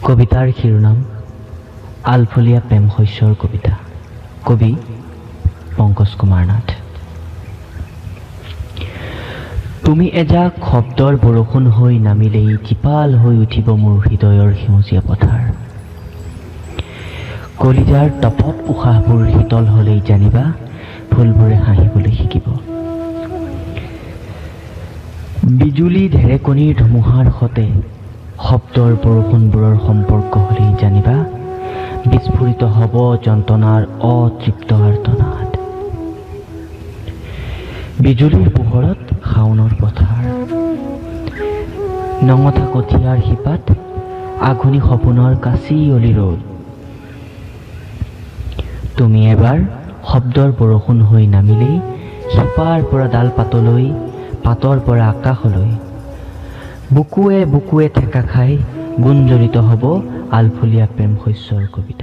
কবিতাৰ শিৰোনাম আলফুলীয়া প্ৰেম শস্যৰ কবিতা। কবি পংকজ কুমাৰ নাথ। তুমি এজাক শব্দৰ বৰষুণ হৈ নামিলেই জীপাল হৈ উঠিব মোৰ হৃদয়ৰ সেউজীয়া পথাৰ। কলিজাৰ তপত উশাহবোৰ শীতল হ'লেই জানিবা ফুলবোৰে হাঁহিবলৈ শিকিব। বিজুলী ঢেৰেকনিৰ ধুমুহাৰ সতে শব্দৰ বৰষুণবোৰৰ সম্পৰ্ক হ'লেই জানিবা বিস্ফোৰিত হ'ব যন্ত্ৰণাৰ অতৃপ্ত আৰ্তনাদ। বিজুলীৰ পোহৰত শাওনৰ পথাৰ, নঙঠা কঠীয়াৰ শিপাত আঘোণী সপোনৰ কাঁচিয়লি ৰ'দ। তুমি এবাৰ শব্দৰ বৰষুণ হৈ নামিলেই শিপাৰ পৰা ডাল পাতলৈ, পাতৰ পৰা আকাশলৈ বুকুৱে বুকুৱে ঠেকা খাই গুঞ্জৰিত হ'ব আলফুলীয়া প্ৰেম শস্যৰ কবিতা।